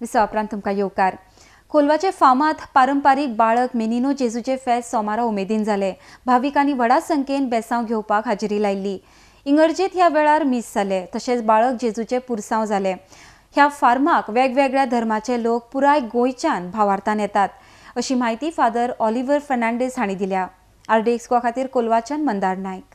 विसवा उपरांत तुमकां येवकार. कोलवाचे फामाद पारंपारीक बाळक मेनिनो जेजूचे फेस्त सोमारा उमेदीन जाले. भाविकांनी व्हडा संख्येन बेसांव घेवपाक हाजेरी लायिल्ली. इंगर्जेत ह्या वेळार मीस जाले, तशेंच बाळक जेजूचे पुरसांव जाले. ह्या फार्माक वेगवेगळ्या धर्माचे लोक पुराय गोंयच्यान भावार्थान येतात, अशी म्हायती फादर ऑलिव्हर फर्नांडीस हांणी दिल्या. आरडीएक्स गोवा खातीर कोलवाच्यान मंदार नायक.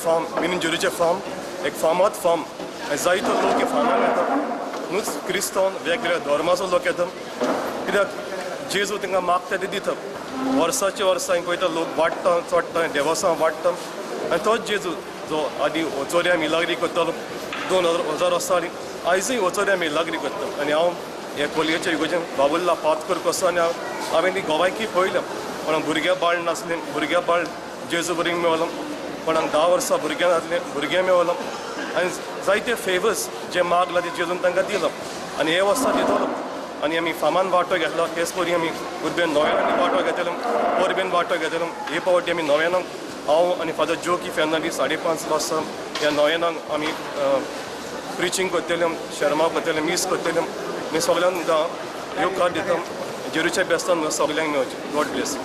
फॉर्म मिनी जेजूचे फॉर्म एक फामाद फॉर्म, जायतो लोक हे फार्माक येता, न्हूच क्रिस्तांव वेगवेगळ्या धर्माचो लोक येता. कित्याक जेजू तांकां मागता ते दिता. वर्साचे वर्सां पळयता लोक वाडटा चडटा, देवसां वाडटा. आनी तोच जेजू जो आदी ओचोऱ्या मिलाग्री करतालो 2000 वर्सां आदी, आयजूय ओचोऱ्या मिलाग्री करता. आनी हांव हे कोलयेच्या इगोजेन बाबुल्ला पातकर कसो, आनी हांवें ती गोवायकी पळयल्या. कोणाक भुरग्यां बाळ नासलें, भुरग्यां बाळ जेजू बरी मेवलो. कोणाक 10 वर्सां भुरग्यां नासलें, भुरगें मेवलो. आनी जायते फेवर्स जे मागला ते जेजून तांकां दिलो आनी हे वर्सा दितलो. आनी आमी फामान वांटो घेतलो, तेच परी आमी उर्बेन नोव्यानांनी वांटो घेतलो, पोरबेन वांटो घेतलो. हे पावटी आमी नोव्यानाक हांव आनी फादर जोकी फर्नांडीस 5:30 वाजता ह्या नोव्यानाक आमी प्रिचींग करतले, शर्मा करतले, मीस करतले. आनी सगळ्यांक येवकार दिता. जेजूच्या बेस्तान सगळ्यांक मेळचें. God bless.